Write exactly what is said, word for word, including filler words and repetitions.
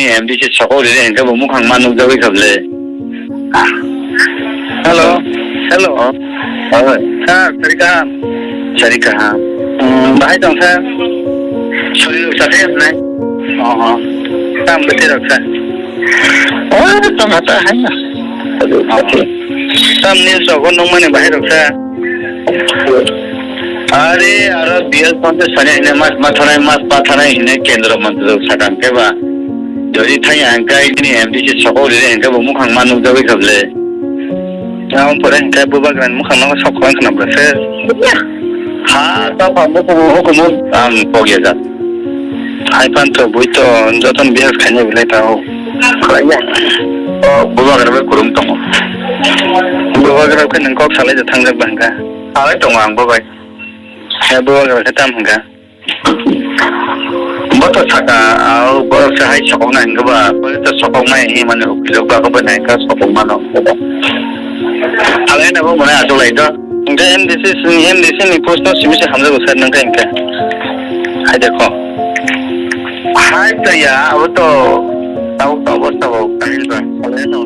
M D C sokok rire hingke bo mukhang ma nukjagwi kha bwle. Hello, hello. Oh, oh. Sir, sari kaham. Sari kaham. Hmm, bahai tong sir. Sori rok sakhe nai. Oh, oh. Tam bete rok sir. Oh, tong hata hai na. Oh. Tam news rok nung mani bahai rok sir. Are, aro B L Ponte sani hine mas mathanai, mas pathanai hine kendro mantri rok sakang keba. Jodi thaya hingke nini M D C sokok rire hingke bo mukhang ma nukjagwi kha bwle. Ang pore hingke bubagrani mukhang no sok khwlai khna bwle se. Ha, ta pa mo ko mo ko mo ang pogya ja. Hai pan to bui to joton bihas khaina bwle ta o. Khwlai ya. O bubagra be kurum tongo. Bubagra khe nang kok salai ja thangjak ba hingka. Salai tongo ang bubai. He bubagra khe tam hingka. Bo to saka, ah, borok se hai sokok nai hingke ba, bo to sokok nai hinmani ukilok ba, bo nai ka sokok mano. Alai na bo mane aswk lai to. Hingke M D C, M D C ni post no simi se hamjago sir nang ka hingke. Hai dekho. Hai to ya, abo to tabuk to obosta bo kain ba. Alai na